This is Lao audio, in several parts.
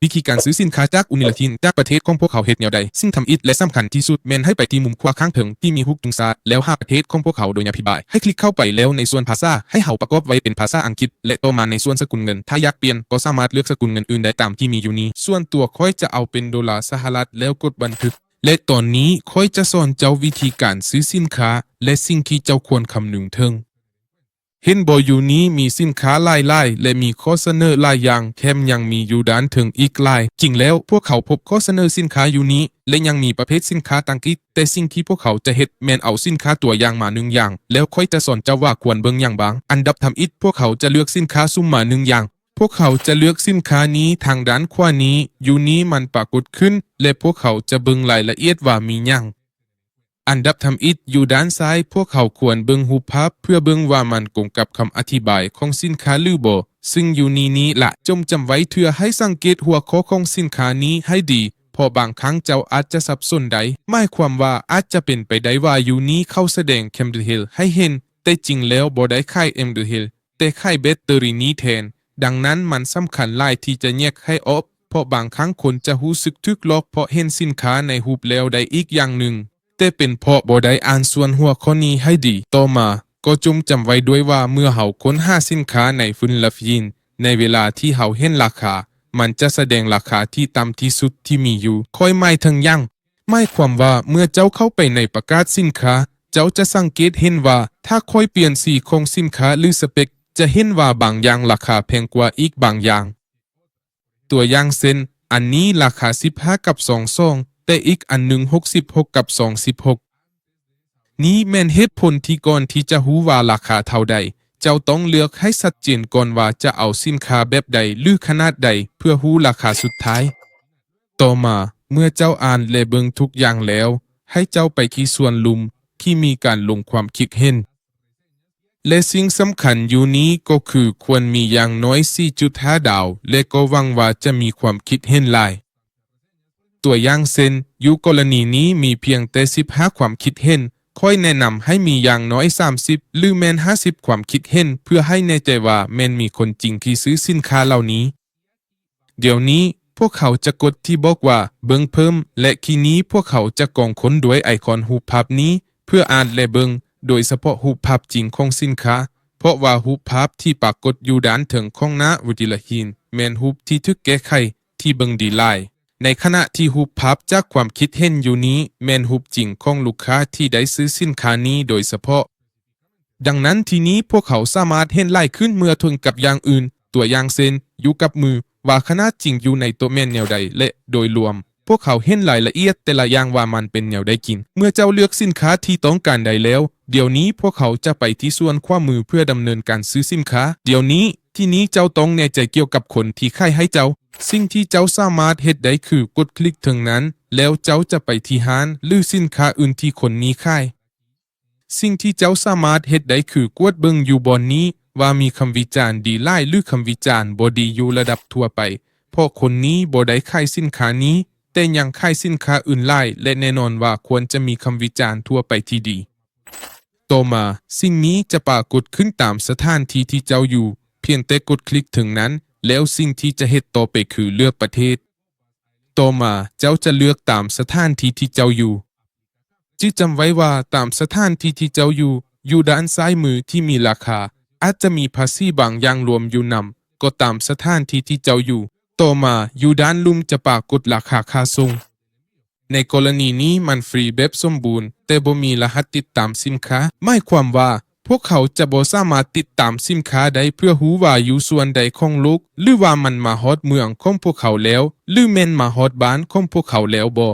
ວິທີການຊື້ສິນຄ້າຈາກອຸນິລະທິນຈາກປະເທດຂອງພວກເຂົາເຮັດແນວໃດ? ສິ່ງທຳອິດ ແລະ ສຳຄັນທີ່ສຸດ ແມ່ນໃຫ້ໄປທີ່ມຸມຂວາຂ້າງເທິງທີ່ມີຮູບທຸງຊາດ ແລ້ວຫາປະເທດຂອງພວກເຂົາໂດຍຫຍັບອະທິບາຍ. ໃຫ້ຄລິກເຂົ້າໄປແລ້ວໃນສ່ວນພາສາ ໃຫ້ເຮົາປະກອບໄວ້ເປັນພາສາອັງກິດ ແລະ ຕໍ່ມາໃນສ່ວນສະກຸນເງິນ. ຖ້າຢາກປ່ຽນກໍສາມາດເລືອກສະກຸນເງິນອື່ນໄດ້ຕາມທີ່ມີຢູ່ນີ້. ສ່ວນຕົວຂ້ອຍຈະເອົາເປັນໂດລາສະຫະລັດ ແລ້ວກົດບັນທຶກ. ແລະ ຕອນນີ້ຂ້ອຍຈະສອນເຈົ້າວິທີການຊື້ສິນຄ້າ ແລະ ສິ່ງທີ່ເຈົ້າຄວນຄຳນຶງເຖິງ. ເຫັນບໍ່? ຢູ່ນີ້ມີສິນຄ້າຫຼາຍໆ ແລະ ມີຂໍ້ສະເໜີຫຼາຍຢ່າງ, ແຖມຍັງມີຢູ່ດ້ານເທິງອີກຫຼາຍ. ຈິງແລ້ວ, ພວກເຂົາພົບຂໍ້ສະເໜີສິນຄ້າຢູ່ນີ້ ແລະ ຍັງມີປະເພດສິນຄ້າຕ່າງອີກ, ແຕ່ສິ່ງທີ່ພວກເຂົາຈະເຮັດແມ່ນເອົາສິນຄ້າຕົວຢ່າງມາໜຶ່ງຢ່າງ, ແລ້ວຂ້ອຍຈະສອນເຈົ້າວ່າຄວນເບິ່ງຫຍັງບ້າງ. ອັນດັບທຳອິດ, ພວກເຂົາຈະເລືອກສິນຄ້າສຸ່ມມາໜຶ່ງຢ່າງ. ພວກເຂົາຈະເລືອກສິນຄ້ານີ້ທາງດ້ານຂວານີ້, ຢູ່ນີ້ມັນປາກົດຂຶ້ນ ແລະ ພວກເຂົາຈະເບິ່ງລາຍລະອຽດວ່າມີຫຍັງ. ອັນດັບທຳອິດຢູ່ດ້ານຊ້າຍ, ພວກເຮົາຄວນເບິ່ງຮູບພາບເພື່ອເບິ່ງວ່າມັນກົງກັບຄຳອະທິບາຍຂອງສິນຄ້າຫຼືບໍ່, ຊຶ່ງຢູ່ໃນນີ້ລະ. ຈົ່ງຈຳໄວ້ເທື່ອໃຫ້ສັງເກດຫົວຂໍ້ຂອງສິນຄ້ານີ້ໃຫ້ດີ, ເພາະບາງຄັ້ງເຈົ້າອາດຈະສັບສົນໄດ້. ໝາຍຄວາມວ່າອາດຈະເປັນໄປໄດ້ວ່າຢູ່ນີ້ເຂົາສະແດງ Candle Hill ໃຫ້ເຫັນ, ແຕ່ຈິງແລ້ວບໍ່ໄດ້ຂາຍ Candle Hill ແຕ່ຂາຍ Battery ນີ້ແທນ. ດັ່ງນັ້ນມັນສຳຄັນຫຼາຍທີ່ຈະແຍກໃຫ້ອອກ, ເພາະບາງຄັ້ງຄົນຈະຮູ້ສຶກຖືກຫຼອກເພາະເຫັນສິນຄ້າໃນຮູບແລ້ວໄດ້ອີກຢ່າງໜຶ່ງ, ແຕ່ເປັນເພາະບໍ່ໄດ້ອ່ານສ່ວນຫົວຂໍ້ນີ້ໃຫ້ດີ. ຕໍ່ມາກໍຈົ່ງຈຳໄວ້ດ້ວຍວ່າເມື່ອເຮົາຄົ້ນຫາສິນຄ້າໃນ Find Love Yin ໃນເວລາທີ່ເຮົາເຫັນລາຄາ, ມັນຈະສະແດງລາຄາທີ່ຕ່ຳທີ່ສຸດທີ່ມີຢູ່. ຂ້ອຍໝາຍເຖິງຫຍັງ? ໝາຍຄວາມວ່າເມື່ອເຈົ້າເຂົ້າໄປໃນປະກາດສິນຄ້າ, ເຈົ້າຈະສັງເກດເຫັນວ່າຖ້າຂ້ອຍປ່ຽນສີຂອງສິນຄ້າ ຫຼື ສະເປັກ, ຈະເຫັນວ່າບາງຢ່າງລາຄາແພງກວ່າອີກບາງຢ່າງ. ຕົວຢ່າງເຊັ່ນ, ອັນນີ້ລາຄາສິບຫ້າກັບຊອງສອງ, ແຕ່ອີກອັນໜຶ່ງຫົກສິບຫົກກັບຊອງສິບຫົກ. ນີ້ແມ່ນເຫດຜົນທີ່ກ່ອນທີ່ຈະຮູ້ວ່າລາຄາເທົ່າໃດ, ເຈົ້າຕ້ອງເລືອກໃຫ້ຊັດເຈນກ່ອນວ່າຈະເອົາສິນຄ້າແບບໃດ ຫຼື ຂະໜາດໃດ ເພື່ອຮູ້ລາຄາສຸດທ້າຍ. ຕໍ່ມາ, ເມື່ອເຈົ້າອ່ານ ແລະ ເບິ່ງທຸກຢ່າງແລ້ວ, ໃຫ້ເຈົ້າໄປທີ່ສ່ວນລຸ່ມທີ່ມີການລົງຄວາມຄິດເຫັນ. ແລະ ສິ່ງສຳຄັນຢູ່ນີ້ກໍຄືຄວນມີຢ່າງໜ້ອຍສີ່ຈຸດຫ້າດາວ ແລະ ກໍຫວັງວ່າຈະມີຄວາມຄິດເຫັນຫຼາຍ. ຕົວຢ່າງເຊັ່ນ, ຢູ່ກໍລະນີນີ້ມີພຽງແຕ່ສິບຫ້າຄວາມຄິດເຫັນ, ຂ້ອຍແນະນຳໃຫ້ມີຢ່າງໜ້ອຍສາມສິບ ຫຼື ແມ່ນຫ້າສິບຄວາມຄິດເຫັນ ເພື່ອໃຫ້ແນ່ໃຈວ່າແມ່ນມີຄົນຈິງທີ່ຊື້ສິນຄ້າເຫຼົ່ານີ້. ດຽວນີ້ພວກເຂົາຈະກົດທີ່ບອກວ່າເບິ່ງເພີ່ມ ແລະ ທີ່ນີ້ພວກເຂົາຈະກອງຄົ້ນດ້ວຍໄອຄອນຮູບພາບນີ້ເພື່ອອ່ານ ແລະ ເບິ່ງ, ໂດຍສະເພາະຮູບພາບຈິງຂອງສິນຄ້າ, ເພາະວ່າຮູບພາບທີ່ປາກົດຢູ່ດ້ານເທິງຂອງໜ້າວິດີລະຫີນແມ່ນຮູບທີ່ຖືກແກ້ໄຂທີ່ເບິ່ງດີຫຼາຍ, ໃນຂະນະທີ່ຮູບພາບຈາກຄວາມຄິດເຫັນຢູ່ນີ້ແມ່ນຮູບຈິງຂອງລູກຄ້າທີ່ໄດ້ຊື້ສິນຄ້ານີ້ໂດຍສະເພາະ. ດັ່ງນັ້ນທີ່ນີ້ພວກເຂົາສາມາດເຫັນຫຼາຍຂຶ້ນເມື່ອທຽບກັບຢ່າງອື່ນ, ຕົວຢ່າງເຊັ່ນ, ຢູ່ກັບມື, ວ່າຂະໜາດຈິງຢູ່ໃນໂຕະແມ່ນແນວໃດ ແລະ ໂດຍລວມ, ພວກເຂົາເຫັນລາຍລະອຽດແຕ່ລະຢ່າງວ່າມັນເປັນແນວໃດຈິງ. ເມື່ອເຈົ້າເລືອກສິນຄ້າທີ່ຕ້ອງການໄດ້ແລ້ວ, ດຽວນີ້ພວກເຂົາຈະໄປທີ່ສ່ວນຂວາມືເພື່ອດຳເນີນການຊື້ສິນຄ້າ. ດຽວນີ້, ທີ່ນີ້ເຈົ້າຕ້ອງແນ່ໃຈກ່ຽວກັບຄົນທີ່ຂາຍໃຫ້ເຈົ້າ. ສິ່ງທີ່ເຈົ້າສາມາດເຮັດໄດ້ຄືກົດຄລິກເທິງນັ້ນ, ແລ້ວເຈົ້າຈະໄປທີ່ຮ້ານ ຫຼື ສິນຄ້າອື່ນທີ່ຄົນນີ້ຂາຍ. ສິ່ງທີ່ເຈົ້າສາມາດເຮັດໄດ້ຄືກວດເບິ່ງຢູ່ບ່ອນນີ້ວ່າມີຄຳວິຈານດີຫຼາຍ ຫຼື ຄຳວິຈານບໍ່ດີຢູ່ລະດັບທົ່ວໄປ, ເພາະຄົນນີ້ບໍ່ໄດ້ຂາຍສິນຄ້ານີ້, ແຕ່ຍັງຂາຍສິນຄ້າອື່ນຫຼາຍ ແລະ ແນ່ນອນວ່າຄວນຈະມີຄຳວິຈານທົ່ວໄປທີ່ດີ. ຕໍ່ມາ, ສິ່ງນີ້ຈະປາກົດຂຶ້ນຕາມສະຖານທີ່ທີ່ເຈົ້າຢູ່, ພຽງແຕ່ກົດຄລິກເທິງນັ້ນ, ແລ້ວສິ່ງທີ່ຈະເຮັດຕໍ່ໄປຄືເລືອກປະເທດ. ຕໍ່ມາ, ເຈົ້າຈະເລືອກຕາມສະຖານທີ່ທີ່ເຈົ້າຢູ່. ຈື່ຈຳໄວ້ວ່າຕາມສະຖານທີ່ທີ່ເຈົ້າຢູ່, ຢູ່ດ້ານຊ້າຍມືທີ່ມີລາຄາ, ອາດຈະມີພາສີບາງຢ່າງລວມຢູ່ນຳ, ກໍຕາມສະຖານທີ່ທີ່ເຈົ້າຢູ່. ຕໍ່ມາ, ຢູ່ດ້ານລຸ່ມຈະປາກົດລາຄາຄ່າສົ່ງ. ໃນກໍລະນີນີ້ມັນຟຣີແບບສົມບູນ, ແຕ່ບໍ່ມີລະຫັດຕິດຕາມສິນຄ້າ. ໝາຍຄວາມວ່າ ພວກເຂົາຈະບໍ່ສາມາດຕິດຕາມສິນຄ້າໄດ້ເພື່ອຮູ້ວ່າຢູ່ສ່ວນໃດຂອງໂລກ ຫຼື ວ່າມັນມາຮອດເມືອງຂອງພວກເຂົາແລ້ວ ຫຼື ແມ່ນມາຮອດບ້ານຂອງພວກເຂົາແລ້ວບໍ່.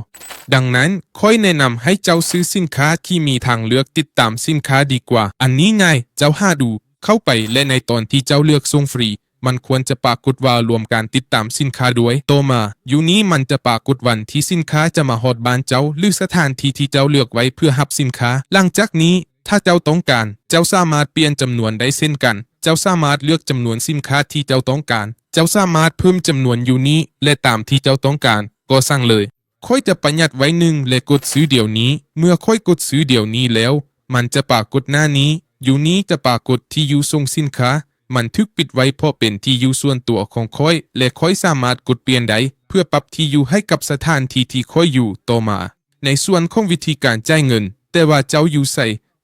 ດັ່ງນັ້ນ, ຂ້ອຍແນະນຳໃຫ້ເຈົ້າຊື້ສິນຄ້າທີ່ມີທາງເລືອກຕິດຕາມສິນຄ້າດີກວ່າ. ອັນນີ້ງ່າຍ, ເຈົ້າຫາດູ, ເຂົ້າໄປ ແລະ ໃນຕອນທີ່ເຈົ້າເລືອກສົ່ງຟຣີ, ມັນຄວນຈະປາກົດວ່າລວມການຕິດຕາມສິນຄ້າດ້ວຍ. ຕໍ່ມາ, ຢູ່ນີ້ມັນຈະປາກົດວັນທີ່ສິນຄ້າຈະມາຮອດບ້ານເຈົ້າ ຫຼື ສະຖານທີ່ທີ່ເຈົ້າເລືອກໄວ້ເພື່ອຮັບສິນຄ້າ. ຫຼັງຈາກນີ້, ຖ້າເຈົ້າຕ້ອງການ, ເຈົ້າສາມາດປ່ຽນຈຳນວນໄດ້ເຊັ່ນກັນ. ເຈົ້າສາມາດເລືອກຈຳນວນສິນຄ້າທີ່ເຈົ້າຕ້ອງການ. ເຈົ້າສາມາດເພີ່ມຈຳນວນຢູ່ນີ້ ແລະ ຕາມທີ່ເຈົ້າຕ້ອງການ, ກໍສັ່ງເລີຍ. ຂ້ອຍຈະປະຢັດໄວ້ໜຶ່ງ ແລະ ກົດຊື້ດຽວນີ້. ເມື່ອຂ້ອຍກົດຊື້ດຽວນີ້ແລ້ວ, ມັນຈະປາກົດໜ້ານີ້. ຢູ່ນີ້ຈະປາກົດທີ່ຢູ່ສົ່ງສິນຄ້າ. ມັນຖືກປິດໄວ້ເພາະເປັນທີ່ຢູ່ສ່ວນຕົວຂອງຂ້ອຍ ແລະ ຂ້ອຍສາມາດກົດປ່ຽນໄດ້ ເພື່ອປັບທີ່ຢູ່ໃຫ້ກັບສະຖານທີ່ທີ່ຂ້ອຍຢູ່ຕໍ່ມາ. ໃນສ່ວນຂອງວິທີການຈ່າຍເງິນ, ແຕ່ວ່າເຈົ້າຢູ່ໃສ,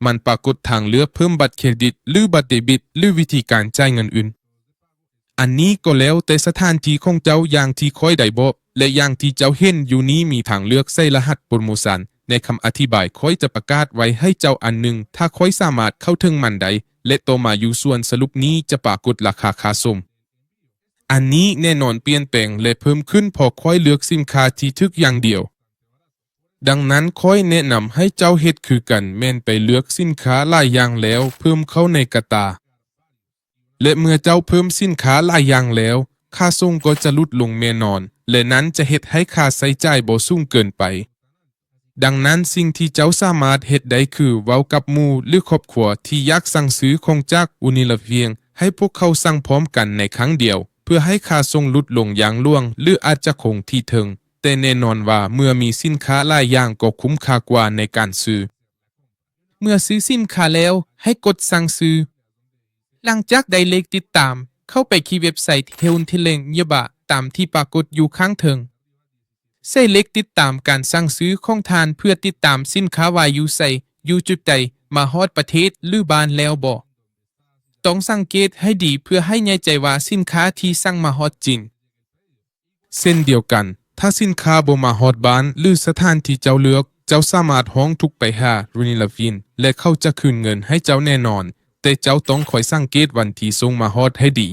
ມັນປາກົດທາງເລືອກເພີ່ມບັດເຄຣດິດ ຫຼື ບັດເດບິດ ຫຼື ວິທີການຈ່າຍເງິນອື່ນ. ອັນນີ້ກໍແລ້ວແຕ່ສະຖານທີ່ຂອງເຈົ້າ, ຢ່າງທີ່ຂ້ອຍໄດ້ບອກ ແລະ ຢ່າງທີ່ເຈົ້າເຫັນຢູ່ນີ້, ມີທາງເລືອກໃສ່ລະຫັດໂປຣໂມຊັນ. ໃນຄຳອະທິບາຍ, ຂ້ອຍຈະປະກາດໄວ້ໃຫ້ເຈົ້າອັນໜຶ່ງ, ຖ້າຂ້ອຍສາມາດເຂົ້າເຖິງມັນໄດ້ ແລະ ຕໍ່ມາຢູ່ສ່ວນສະຫຼຸບນີ້ຈະປາກົດລາຄາຄ່າສົ່ງ. ອັນນີ້ແນ່ນອນປ່ຽນແປງ ແລະ ເພີ່ມຂຶ້ນເພາະຂ້ອຍເລືອກສິນຄ້າທີ່ຖືກຢ່າງດຽວ. ດັ່ງນັ້ນ, ຂ້ອຍແນະນຳໃຫ້ເຈົ້າເຮັດຄືກັນ, ແມ່ນໄປເລືອກສິນຄ້າຫຼາຍຢ່າງແລ້ວເພີ່ມເຂົ້າໃນກະຕ່າ. ແລະ ເມື່ອເຈົ້າເພີ່ມສິນຄ້າຫຼາຍຢ່າງແລ້ວ, ຄ່າສົ່ງກໍຈະຫຼຸດລົງແນ່ນອນ ແລະ ນັ້ນຈະເຮັດໃຫ້ຄ່າໃຊ້ຈ່າຍບໍ່ສູງເກີນໄປ. ດັ່ງນັ້ນ, ສິ່ງທີ່ເຈົ້າສາມາດເຮັດໄດ້ຄືເວົ້າກັບໝູ່ ຫຼື ຄອບຄົວທີ່ຢາກສັ່ງຊື້ຂອງຈາກ Unilever ໃຫ້ພວກເຂົາສັ່ງພ້ອມກັນໃນຄັ້ງດຽວ ເພື່ອໃຫ້ຄ່າສົ່ງຫຼຸດລົງຢ່າງຫຼວງ ຫຼື ອາດຈະຄົງທີ່ເທິງ. ແຕ່ແນ່ນອນວ່າເມື່ອມີສິນຄ້າຫຼາຍຢ່າງກໍຄຸ້ມຄ່າກວ່າໃນການຊື້. ເມື່ອຊື້ສິນຄ້າແລ້ວ, ໃຫ້ກົດສັ່ງຊື້. ຫຼັງຈາກໄດ້ເລກຕິດຕາມ, ເຂົ້າໄປທີ່ເວັບໄຊ Heundae Yaba ຕາມທີ່ປາກົດຢູ່ຂ້າງເທິງ. ໃສ່ເລກຕິດຕາມການສັ່ງຊື້ຂອງທ່ານເພື່ອຕິດຕາມສິນຄ້າວ່າຢູ່ໃສ, ຢູ່ຈຸດໃດ, ມາຮອດປະເທດ ຫຼື ບ້ານແລ້ວບໍ່. ຕ້ອງສັງເກດໃຫ້ດີເພື່ອໃຫ້ແນ່ໃຈວ່າສິນຄ້າທີ່ສັ່ງມາຮອດຈິງ. ເຊັ່ນດຽວກັນ, ຖ້າສິນຄ້າບໍ່ມາຮອດບ້ານ ຫຼື ສະຖານທີ່ເຈົ້າເລືອກ, ເຈົ້າສາມາດຮ້ອງທຸກໄປຫາ Unilever ແລະ ເຂົາຈະຄືນເງິນໃຫ້ເຈົ້າແນ່ນອນ, ແຕ່ເຈົ້າຕ້ອງຄອຍສັງເກດວັນທີ່ສົ່ງມາຮອດໃຫ້ດີ.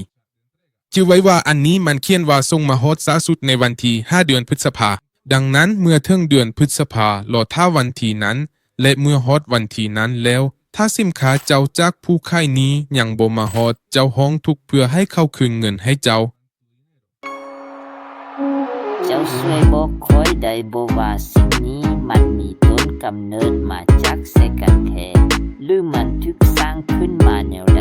ຈື່ໄວ້ວ່າອັນນີ້ມັນຂຽນວ່າສົ່ງມາຮອດຊ້າສຸດໃນວັນທີຫ້າ ເດືອນພຶດສະພາ. ດັ່ງນັ້ນ, ເມື່ອເຖິງເດືອນພຶດສະພາ, ລໍຖ້າວັນທີນັ້ນ ແລະ ເມື່ອຮອດວັນທີນັ້ນແລ້ວ, ຖ້າສິນຄ້າເຈົ້າຈາກຜູ້ຂາຍນີ້ຍັງບໍ່ມາຮອດ, ເຈົ້າຮ້ອງທຸກເພື່ອໃຫ້ເຂົາຄືນເງິນໃຫ້ເຈົ້າ. ເຈົ້າຊ່ວຍບອກຂ້ອຍໄດ້ບໍ່ວ່າສິ່ງນີ້ມັນມີຕົ້ນກຳເນີດມາຈາກໃສກັນແທ້ ຫຼື ມັນຖືກສ້າງຂຶ້ນມາແນວໃດ?